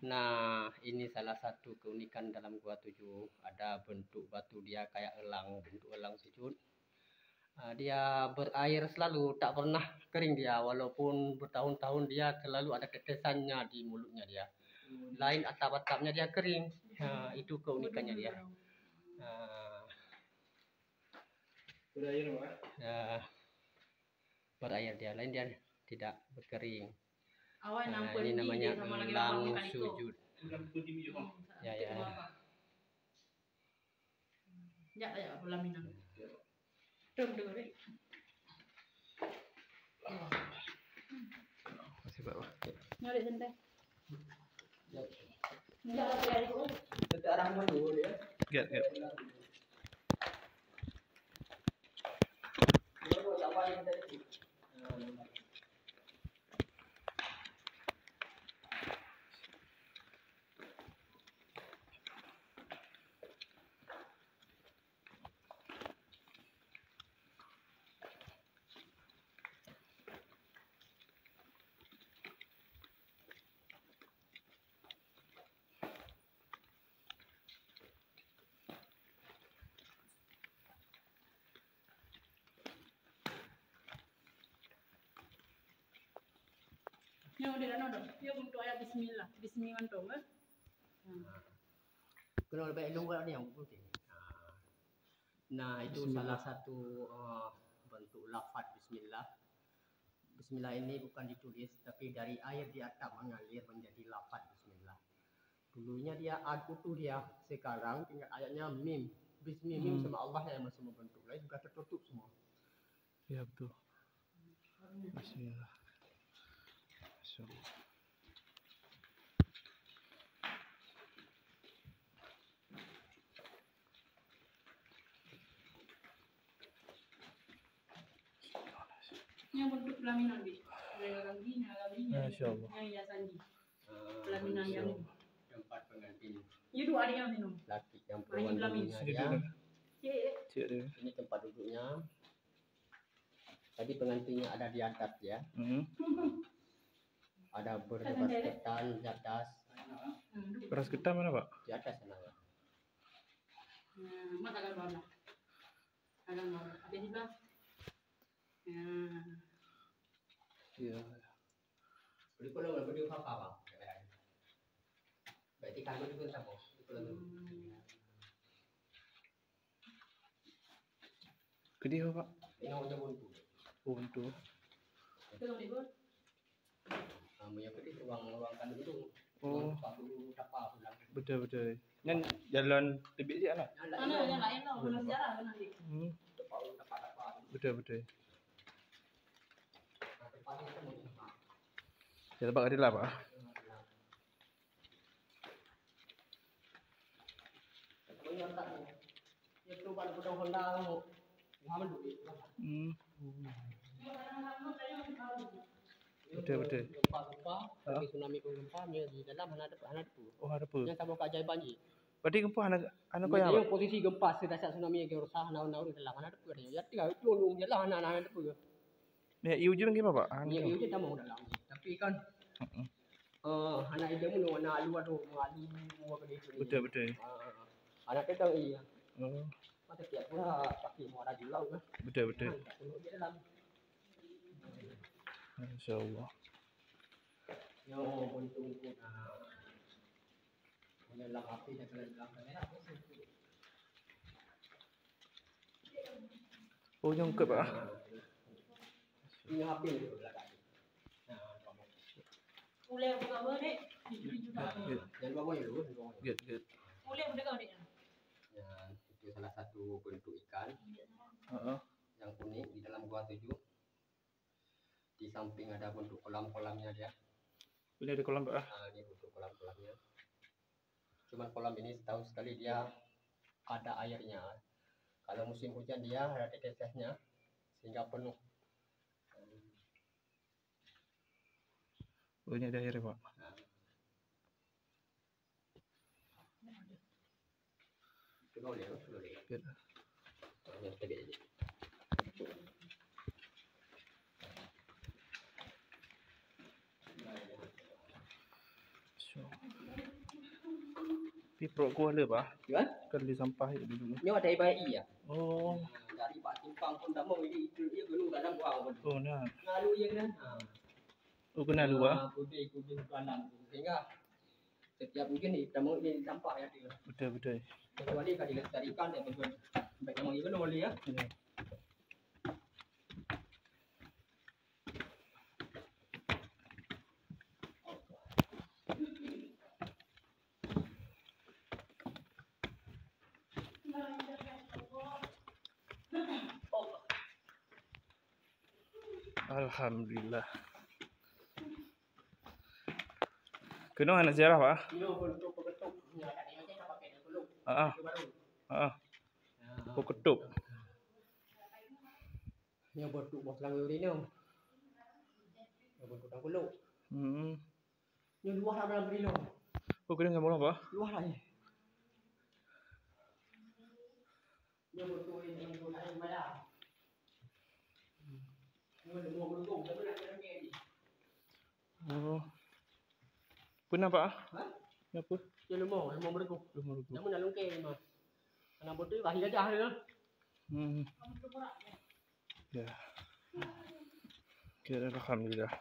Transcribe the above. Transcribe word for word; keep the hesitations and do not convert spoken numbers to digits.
Nah, ini salah satu keunikan dalam Gua Tujuh. Ada bentuk batu dia kayak elang, bentuk elang sujud. Ah, dia berair selalu, tak pernah kering dia, walaupun bertahun-tahun dia selalu ada tetesannya di mulutnya dia. Lain atap-atapnya dia kering. Ha, itu keunikannya dia. Ha. Berair, Pak? Ya, berair dia, lain dia tidak berkering. Awai, ha, ini namanya elang sujud. Ya, ya. Jak, jak, pelaminan. Tum, tum, tum. Masih bawah. Nyari santai. Get, get. Nyoe di dalam tu. Nyoe untuk ayat bismillah. Bismillah mantong, eh. Hmm. Kena lebih luar ni yang putih. Nah, itu salah satu, eh, bentuk lafaz bismillah. Bismillah ini bukan ditulis, tapi dari air di atap mengalir menjadi lafaz bismillah. Dulunya dia ad utuh dia, sekarang tinggal ayatnya mim. Bismi mim sama Allah yang masih membentuk. Lain sudah tertutup semua. Ya, betul. Bismillah. Masya Allah. Yang bentuk pelaminan, Bi. Yang lagi, yang lagi, yang, Masya Allah. Yang hiasan, Bi. Pelaminan yang ini. Tempat pengantin. Ya, dua ada yang minum. Laki yang perempuan dulunya dia. Cik, cik. Ini tempat duduknya. Tadi pengantinnya ada di atas ya. Hmm. Ada beras ketan di atas. Beras ketan mana, Pak? Di atas sana, Pak. Nah, mak tak ada. Ada mak. Ada juga. Ya. Ya. Beri pulang, beri papa, Bang. Baik, tiga hari pun sama. Beri pulang. Hmm. Keudéh, Pak? Inoe untuk buntu. Oh, buntu. Itu yang ribut. Ah, punya keudéh ruang, ruang kandung tu. Oh. Ruang tempat dulu tapa pulang. Betul, betul. Nyan jalan teubiet je, anak? Jalan lain. Jalan lain lah, bukan sejarah kan nanti. Hmm. Tempat dulu tapa-tapa tu. Betul, betul. Nah, tempat ni kan mau tempat. Ya, tempat keudéh lah, Pak. Hmm. Betul, betul. Gempa, gempa, tapi tsunami pun gempa, nyoe di dalam hana ada, hana ada. Oh, hana ada. Nyan saboh keajaiban jih. Berarti gempa hana, hana kaya, Pak? Posisi gempa sedahsyat tsunami yang rusak, hana, hana di dalam, hana ada. Ya, tinggal itu, ya lah, hana, hana ada. Ya, ié ujeuen ke, Pak? Hana. Ya, ié ujeuen tamong dalam. Tapi kan, eh, hana idéh mun warna alu atau alu warna itu. Betul, betul. Ah, anak kita iya. Oh. Mata tiap pula pakai muara julau kan. Betul, betul. Nah, tak perlu dia dalam. Masya Allah. Yo, untung pun. Ah. Punya dalam api dan dalam kamera pun. Oh, nyang keuet, Pak. Punya api ni belakang. Nah, ulèe buka apa, Dek? Tujuh juta. Jangan bawa ya, lu. Good, good. Ulèe buka apa, Dek? Ya, itu salah satu bentuk ikan. Heeh. Yang unik di dalam Gua Tujuh. Di samping ada bentuk kolam-kolamnya dia. Ini ada kolam, Pak, ah? Ah, ini bentuk kolam-kolamnya. Cuman kolam ini setahun sekali dia ada airnya. Kalau musim hujan dia ada tetesnya sehingga penuh. Oh, ini ada air, Pak. Nah. Good. Hanya tegak je. Di Prok Kuala, bah? Ya? Kan di sampah ya dulu. Nyoe ada ibai iya. Oh. Dari Pak Simpang pun tamong ini itu dia gulu dalam buang pun. Oh, nah. Lalu iya kan. Ha. Oh, kena lu, bah? Putih, putih dalam. Sehingga setiap ujian ni tamong ini sampah ya dia. Betul, betul. Kecuali kalau dilestarikan ya betul. Baik tamong iya gulu ya. Ya. Alhamdulillah. Keunoe hana ziarah, Pak? Ah, ah. Ah. Peukeutop. Nyoe beutuk boh seulangga ureueng inong. Nyoe beutuk tangkulok. Hmm. Nyoe luwah lam rilong. Oh, keudeung sama apa? Luwah lah ni. Nyoe beutuk ini, nyoe beutuk lain malam. Nyoe lemah berhubung, tapi nak kena ni. Oh. Peue na, Pak? Ha? Napa? Ya, lemah, lemah berhubung. Lemah berhubung. Namun nak lungkeng lemah. Anak botol, bahi gajah dia. Hmm. Ya. Oke, alhamdulillah.